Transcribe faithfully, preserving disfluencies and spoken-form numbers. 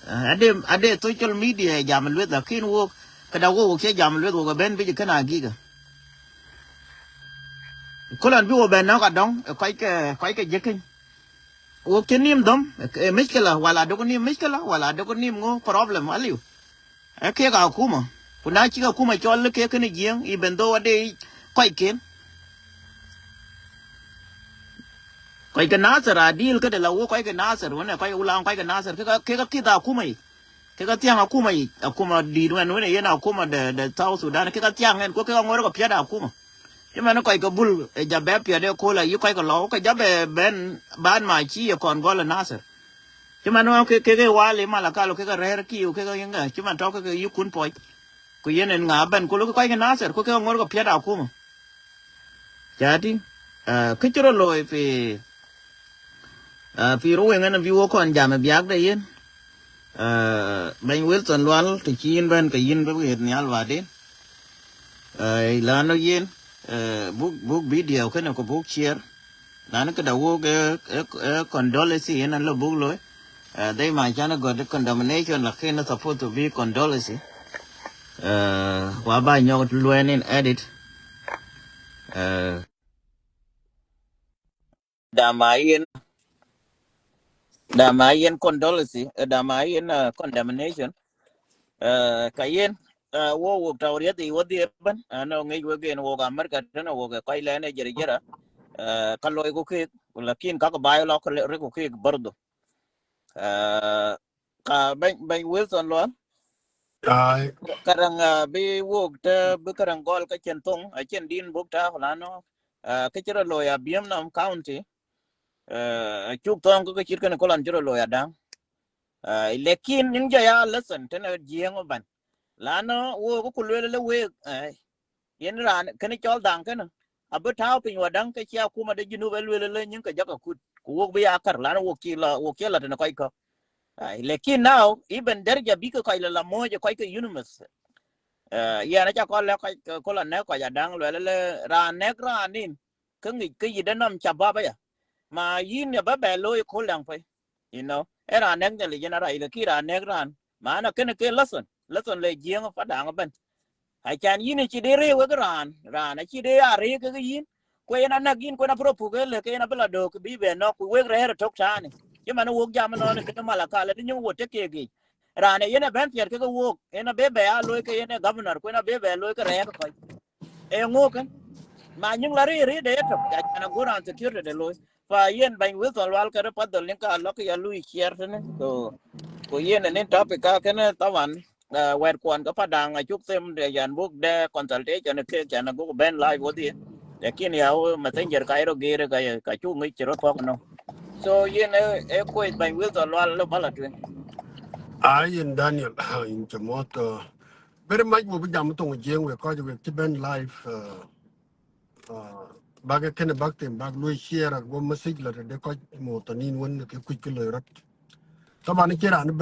Ade ade social media jam lueth, lakin wok kɛ da wok wok cɛ jam lueth, wok ben bi jɛ kɛn a gikä. Kulɔn bi wok ben nɔk a dɔŋ kɔc kɛ kɔc kɛ jɛ keny. Wok cɛ nim dhɔm, e mickila wala dok nim mickila wala dok nim ŋo problem aliu. Ɛ kek a kuma. Ku na cik a kuma cɔl li kek kɛn jiɛŋ, even though ade kɔc ken. Kɔc kɛ Nasir a dil kä de la wok kɔc kɛ Nasir, wun ɛ kɔc wulaŋ kɔc kɛ Nasir, kek a kith a kuma yi. Kek a thiaŋ a kuma yi, a kuma dit wɛn wun ɛ yen a kuma de de South Sudan, kek a thiaŋ ɛn, ku kek a ŋor kɛ piat a kuma. Ci mɛn kɔc kɛ bul ɛ jabɛ piat ɛ kola yi kɔc kɛ lɔw kɛ jabɛ ben ban ma ci yɛ kɔn gɔl ɛ Nasir. Ci mɛn wä kek kek wali Malakal kek rɛr kiu kek yinga ci mɛn tɔk kek yikun pɔc. Ku yen in ŋa ben ku luk kɔc kɛ Nasir ku kek ŋor kɛ piat a kuma. Cati kä ci rɔ loy fi fi ruweŋ ɛn bi wä kɔn jam biak de yen. Beny Wilson Lual ti ci yin ben kɛ yin bi wet nial waden. Lano yen buk buk video kene ku buk share. Nani kɛ da wok ɛ condolence yen an lo buk loy. They ma chana got condemnation lakin supposed to be condolence. Wa ba nyɔk luɛn in edit. Dama yen dama yen condolence, dama yen condemnation. Ka yen wo wok tawriat i wodhi ban ano ngej wegen wok America tena wok kɔc lɛn ɛ jere jera. Ka loy ku kek lakin kak bai lɔ rik ku kek bardo. Ka beny beny Wilson Lual. Ai. Karaŋ bi wok te bi karaŋ gɔl ka cien thoŋ a cien din buk ta lano. Kä ci rɔ loy a Biemnam County. Cuk thɔŋ kä cit kɛn kolɔn ci rɔ loy a daŋ. Lekin in jɛ ya lesson tɛn jiɛŋ ban lano wok ku luel le wek. Yen raan kɛn cɔl dhaŋ kɛn a bi ta̱a̱ piny wa da̱ŋ kä cia kuma de Junub ɛ luel le nyin kɛ jɔk akut ku wok bi ya kär lan wok ci la wok ci la tɛn kɔc kɔ. Ai, lekin now even derja bikɛ kɔc la la moc kɔc kɛ unimith. Yɛn aca kɔn lɛ kɔc kɛ kɔl a nɛk kɔc a da̱ŋ luɛl le raan nɛk raan in kä ŋic kä yit de nɔm ca bap aya. Ma yin ya bä bɛ loy kol daŋ pay. You know, ɛ raan nɛk nyɛ li jɛn a rac lɛ ki raan nɛk raan. Ma na kɛn kɛ lesson lesson lɛ jiɛŋ pa daŋ bɛn. A can yin ci dee ree wek raan raan a ci dee a ree kɛ yin. Kuɛ yin a nak yin kuɛ na pro puk lɛ kɛ yin a bi la dok bi bɛ nɔk ku wek rɛɛr tok tani. Ci man wok jam nɔn kɛ Malakal a ti nyuŋ wot te kɛ gec. Raan ɛ yen a bɛn piɛt kɛ wok yen a be bɛ a loy kɛ yen a governor kuɛ na be bɛ loy kɛ rɛɛr kɛ kɔc. Ɛ ŋo̱o̱kɛ ma nyiŋ la ri ri dee tɔk ca can a go̱r an security de lo̱c. Fa yen bany Wilson Lual kɛ ri path dhɔl ni ka lɔk ya lui ciɛɛr tini. Ko ko yen ni topic ka kɛn thawan. Wɛt kuɔn kä pa daŋ a cuk them de yan buk de consultation kek can a guk ben live wodhi. Lakin ya wo messenger ka iro gere ka ka cuk ŋic ci ro kɔk no. So yen e kuec bany Wilson Lual lo bala twin. A yen Daniel in cɛ mɔth. Very much wok bi jam thoŋ jiɛŋ wek kɔc wek ci ben live. Bak kɛn bak them bak luɔi share ak wä message la te de kɔc mɔth tɔ nin wen ke kuc ke loy rot. Thaban ci ran